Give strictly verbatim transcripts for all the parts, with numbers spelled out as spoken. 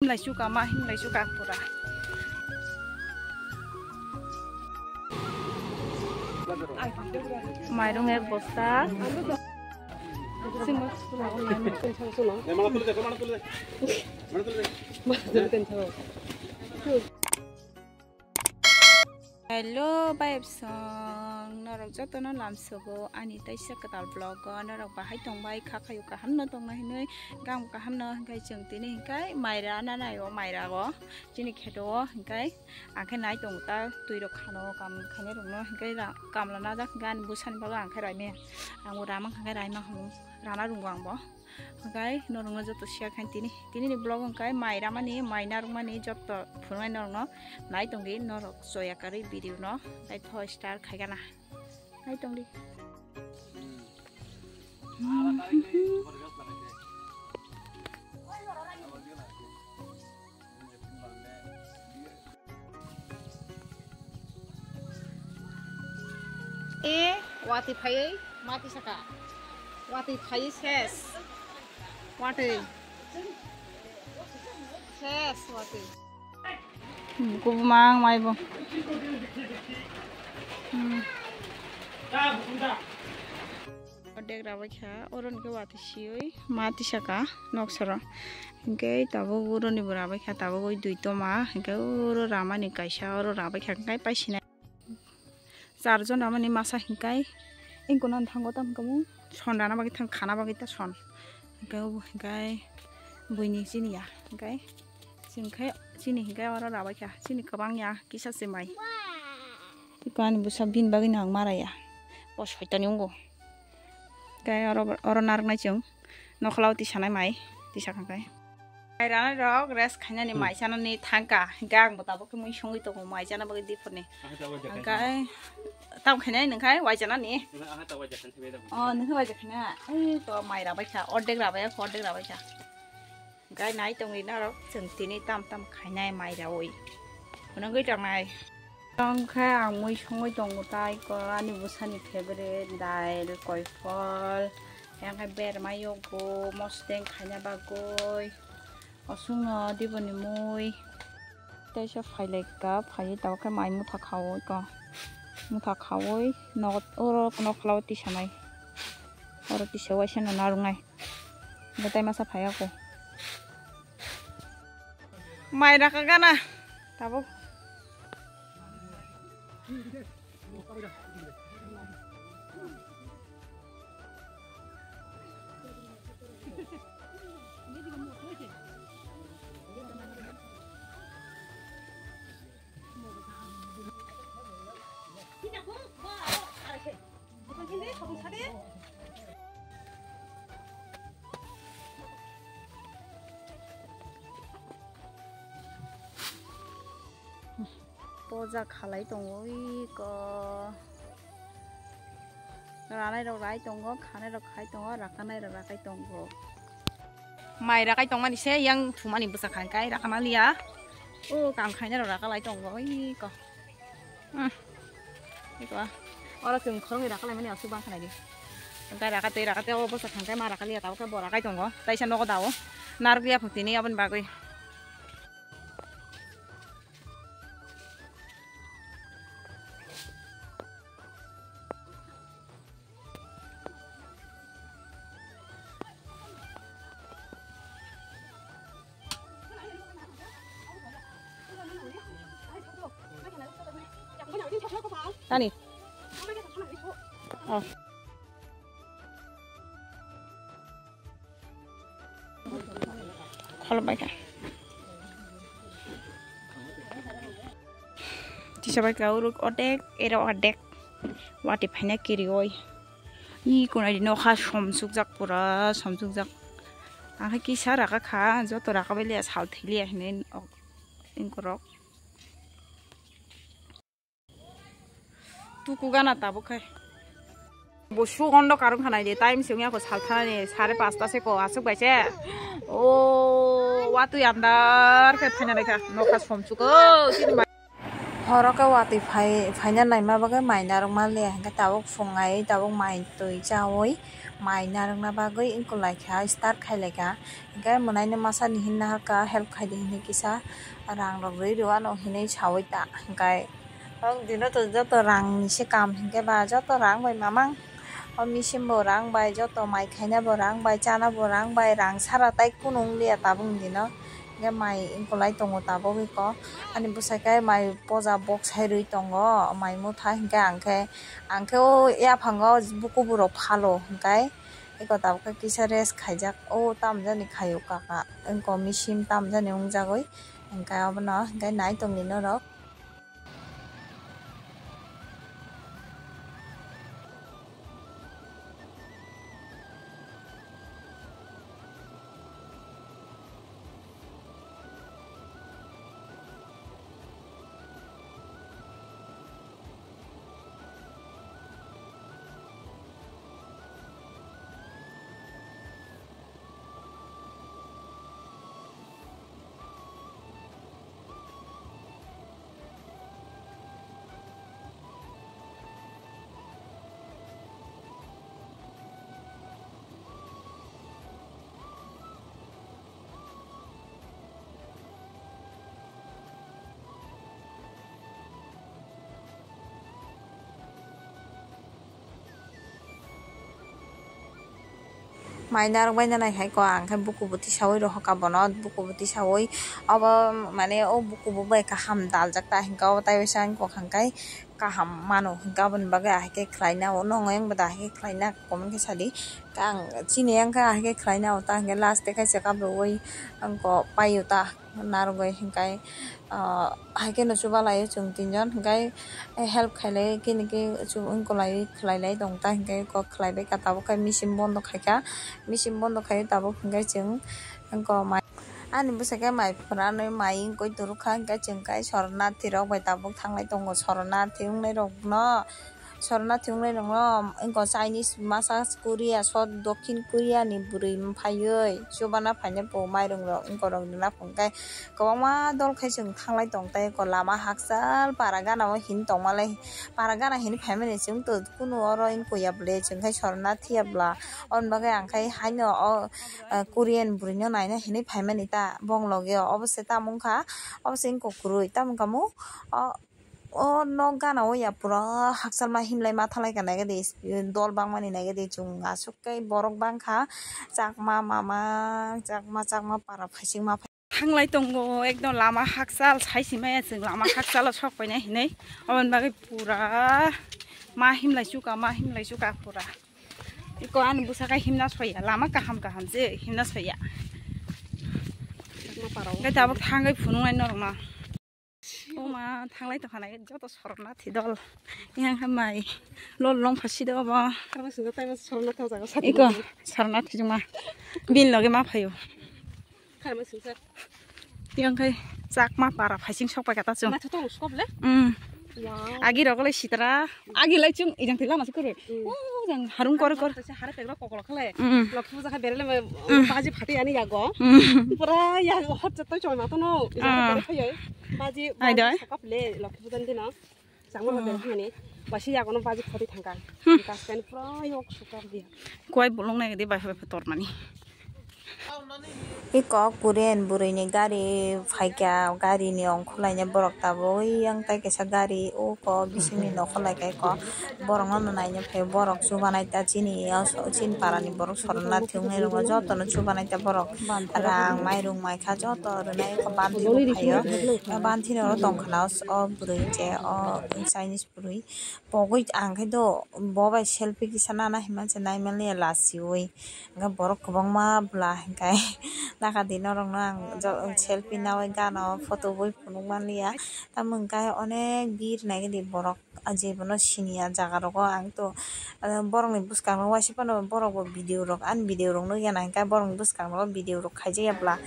Lai suka ma hin lai suka pura. Mairung ek bosta. Hello, bayapsong, norok jotono lamsogo ani taisa kwtal vlog o, norok bahai tongbai, kha khayo kaham no tongna hinui, gam kaham no hinkai chwng tini hinkai maira na nai o, maira o chini kheto o hinkai, ang khe nai tongo ta twi rok khano kam khainai rok no hinkai kamla najak hinkai ani bwsani bagwi ang khe raimaya, ang bo rama hinkai raima hwnwi rana rwngo ang bo. Hwnkhe norokno joto share khain tini, tini ni vlog hwnkhe mai ramani, mai narwkmani joto phunuknai norokno nai tongdi norok soya kwrwi video no, tei tho start khaigana. Nai tongdi. E, watwi phaiwi mati saka. Watwi phaiwi ses. Watwi. Ses watwi. Hmm, kubumang mai bo. Hmm. Ordek rabai kha, oro hwnkhe watwi siwi mati saka noksaro. Hwnkhe tabuk oro ni bo rabai kha, tabuk oi dui toma, hwnkhe oro ramani kaisa oro rabai kha, hwnkhe paisinai. Charjon ramani masa hwnkhe, engkona thango tamo kamo, son rana bagwi thang khana bagwi ta son. Hwnkhe obo hwnkhe buini chini ya, hwnkhe chini hwnkhe oro rabai kha, chini kwbang ya kisa se mai. Tei ani bwsa bini bagwi no ang mara ya, bo soitani wngo. Tei oro, oro narwknai chwng nokholao tisanai mai, tisa kha khe. Mai ranai rok rest khainani mai chanani thangka, hwnkhe ang bo tabuk khe mui songwi tongo mai chana bagwi diphorni. Hwnkhe tam khainai nwng khai wai chanani? Oh, nwng khai wai khaina? Ei to mai rabai kha, ordek rabai kha, ordek rabai kha. Hwnkhe nai tongwi norok chwng tini tam tam khainai mai raui. Phunugwi tongnai. Tongkhe ang mui songwi tongo tai ko ani bwsani favorite dail, koiphol, yang khe berma yogo, mosdeng khaina bagwi. Osungno diboni mui. Teisa phailaika, phaiwi tabuk khe mai mutha khaui ko. Mutha khaui nok, oro nokholao tisanai. Oro tisa waisa no narwknai. Bo tai masa phai ako. Mai raka gana tabuk. Poja khalai tongo iko. Ranai rok rai tongo, khanai rok khai tongo, rakanai rok rakai tongo. Mai rakai tongmani se yang thumani bwsa khai kai rakana liya. O kam khainai rok rakalai tongo iko. Hmm. Iko. Oro chwng khoroknwi rakalaimani aswk bang khanai di. Engkai rakatwi rakatwi o bwsa khai kai ma rakaliya tabuk khe bo rakai tongo. Taisa nogo dao. Narwkliya phutini aboni bagwi. Tani. Oh. Kholo bai kha. Tisa bai kha uruk odek, ero odek. Wati phaina kiri oi. Ni kunai di nokha somsukjak pura somsukjak. Ang khe kisa raka kha, joto raka bai liya sal thwi liya hinui engkorok. Tuku gana tabuk khai. Bo su gondo karung khanai de, time se wngya ko sal thanani, sare pasta se ko, aswk bai se. O, watwi andar khe phaina naikha, nokha somsuk o, chini ma-, Horo khe watwi phai, phaina naima bagwi mai narwkma le, hwnkhe tabuk phungai, tabuk mai twi chaui, mai narwkna bagwi wngkulaikha, start khailaikha. Hwnkhe mwnaino masa ni hinna hakha, help khaidi hinwi kisa rang rok rwi rw ano hinwi saui ta. Hwnkhe o dino to joto rang ni se kam, hwnkhe ba joto rang bai mamang. O machine bo rang bai, joto mai khaina bo rang bai, chana bo rang bai, rang sara tai kunu wng liya tabuk ni dino. Hwnkhe mai wngkulai tongo tabuk eko. Ani bwsai khe mai poja boksai rwi tongo, mai motha hwnkhe ang khe, ang khe o yaphango bukubu rok phalo hwnkhe eko tabuk khe kisa rest khaijak. O tamjani khaio kaka, wngko machine tamjani wngjagwi hwnkhe obono hwnkhe nai tongdi norok. Mai narwk bai nanai hai ko, ang khe buku bo tisaui rohor ka bono, buku bo tisaui obo mane o buku bo bai kaham daljak ta hwnkhe obo tai waisa wngkha hwnkhe kaham mano hwnkhe aboni bagwi ahai khe khlaina o, nongo yang bo da ahai khe khlaina comment khe sadi. Ang chini yang khe ahai khe khlaina o ta hwnkhe last tei khe chekap rwui wngkha paio ta. Narwgwi hwnkhe, ah, hai kheno chubalaio chwng tinjon, hwnkhe help khailai khe nini khe chwng wngkulai khlailai tong ta, hwnkhe kok khlaibai kha tabuk khe machine bondo khaikha, machine bondo khai tabuk hwnkhe chwng wngkha mai. Ani bwsai khe mai phwranwi mai wngwi turu kha, hwnkhe chwng khe sornathi rok bai tabuk thanglai tongo, sornathi wngnai rokno. Sornathi wngnai rokno wngkha Chinese masa Korea, so Dokhin Korea ni bwrwi phaiwi chubana phainai bo mairung rok wngkha rok rwna phunukhe kwbangma dol khai chwng thanglai tong tai. Lama hakchal para gana o hin tongmalai, para gana hin phaimani chwng to kunu oro wngkha ya bwle chwng khai sornathi ya bwla. Oboni bagwi ang khai haino o, eh, Korean bwrwi no naina hinwi phaimani ta bong logi o. Obo se tamo wngkha, obo se wngkha kwrwi, tamo wngkha mo o. O nok gana o ya pura hakchal ma himlai ma thalai ka naikhe de, dol bangmani naikhe de chwng aswk khe borok bangkha chakma mama chakma chakma para phaisingma thanglai tongo ekdom lama hakchal sai si maya chwng lama hakchal o sok painai hinwi oboni bagwi pura ma himlai chuka ma himlai chuka pura eko ani bwsakhe himna soya lama kaham kaham je himna soya chakma para o. Hwnkhe tabuk thangwi phunuknai norokno. Oma thanglai tongkha nai joto sornathi dol. Yang kha mai lol long phasi do bo. Karma sungsa tai mas sornathi jaga sati. Iko sornathi juma. Bin loge ma phayo. Karma sungsa. Yang khai chakma para phaising sok pai kata chung. Ma thoto skop le. Mm. Wow. Agi rok le sitra. Agi lai chung ijang tila masi kuru. Mm. Oh, jang harung kor kor. Kaisa hara pegra kokolo khale. Mm. Lokhi puja kha berele me baji phati ani yago. Mm. Pura yago hot jatoi choi ma tono. Ijang bere phayo. Baji. Ai doi. Sakap le lokhi puja ni dino. Changma bere phani. Basi yago no baji phati thangka. Kaskan pura yok sukar dia. Kuai bolong nai de bai bai tormani. Iko Korean bwrwini gari phaikha, garini ongkhorlainai borok tabuk yang tai kaisa gari uko bisingni nokholai kha iko borokno naina phai borok chubanai ta chini parani borok sorna thwngwi rwngwi jotono chubanai ta borok rang mairung maikha joto rwnai iko banti bo phaio banti ni oro tongkha na o bwrwi je o Chinese bwrwi. Pogwi ang khe do bo bai selfie kisa nana hinmani se naimanliya lachiui. Hwnkhe borok kwbangma bwla hwnkhe naka di norokno ang selfie naui gana o photo bui phunuk manliya. Tamo hwnkhe onek bir naigidi borok jebono siniya jaga rogo ang to borokni bwskango waisa phano borok bo video rok ani video rok nukya na hwnkhe borokni bwskango video rok khaijak ya bwla.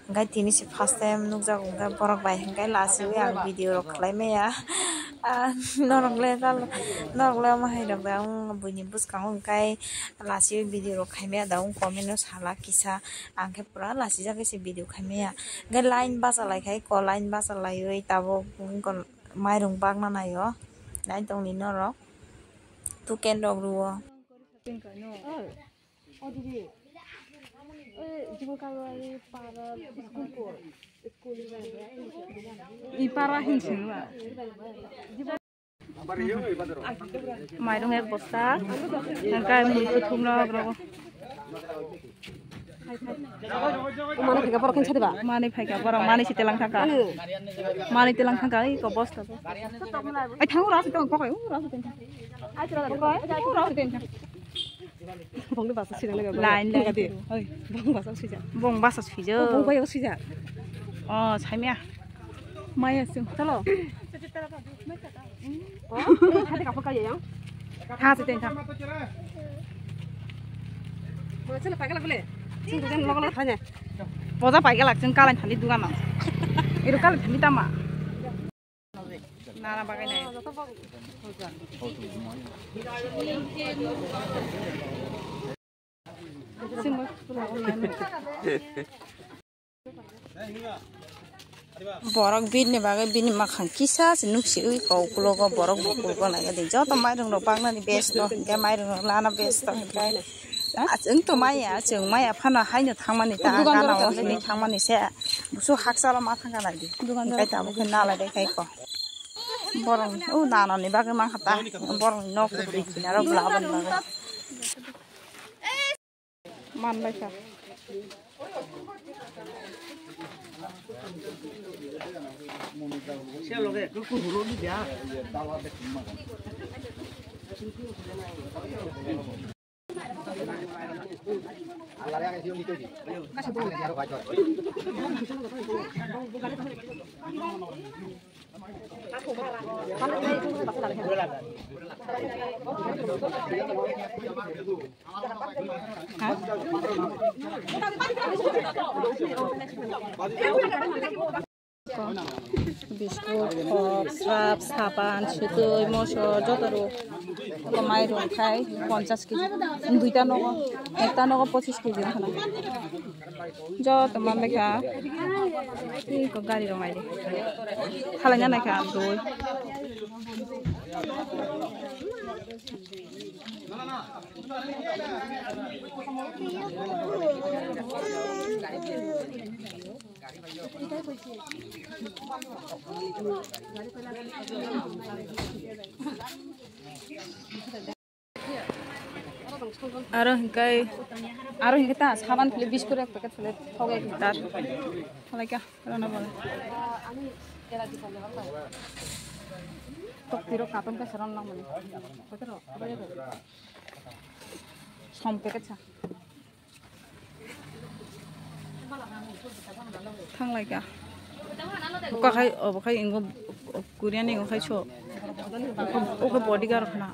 Hwnkhe tini se first time nukjago hwnkhe borok bai hwnkhe lachiui ang video rok khlai maya. Ah, norok le, norok le omo hai rok da, ang buini bwskango hwnkhe lachiui video rok khai maya da, ang comment o sala kisa, ang khe pura lachijak se video khai maya. Hwnkhe line bacha lai khai ko, line bacha laiui tabuk Mairung bakna naio, nai tongni norok, tuken rok rwo. Ipara hinsin ba. Mairung ek bosta, engkai mui kuthumno rok. Mani phaika borok hinsa diba? Mani phaika borok, mani sitelang thangka. Mani telang thangka, iko bosta. Ai thangu rasi tong pokai, u rasi tong. Ai tira pokai, u rasi tong. Bongni basa sina lega. Line, line. Oi, bong basa sija. Bong basa sija. Bong basa sija. Oh, saimya. Maya sing. Chalo. Oh, hati kapur kaya yang. Ha, siteng ha. Mana chalo pakai lah boleh. Sing tujuan lo lo tanya. Boja pakai lah, sing kalan thani dugan nang. Itu kalan thani tama. Nana bagai nai. Borok bini bagwi bini makhang kisa se nuksi ui kok ukulogo borok bukulgo naikhe de joto mairung rok baknani best no hinkhe mairung rok lana best no hinkhe. Chwng to maya, chwng maya phano haino thangmani ta, gana o hini thangmani se. Busu hakchalo ma thangkha nai di. Dugan hinkhe tabuk khe nalai de khai ko. Borok o nanani bagwi mankha ta. Borok nok rikina rok labani bagwi. Manlai kha. Biskut, khok, srap, sapan, sutui, mosor, joto rw. Eko mairung khai ponchas kg. Duita nogo, ekta nogo pochis kg wngkha na. Joto manlai kha. Eko gari rok naidi. Khalai nai kha dui. Aro hinkai, aro hinkai ta saban phile biskut ek packet phile thok ek liter. Halai kha, rana bole. Tok tiro katon ka saran lang mani. Som packet sa. Thanglai kha. Buka khai, obo khai ingo Korean ingo khai so. Oke bodyguard khna.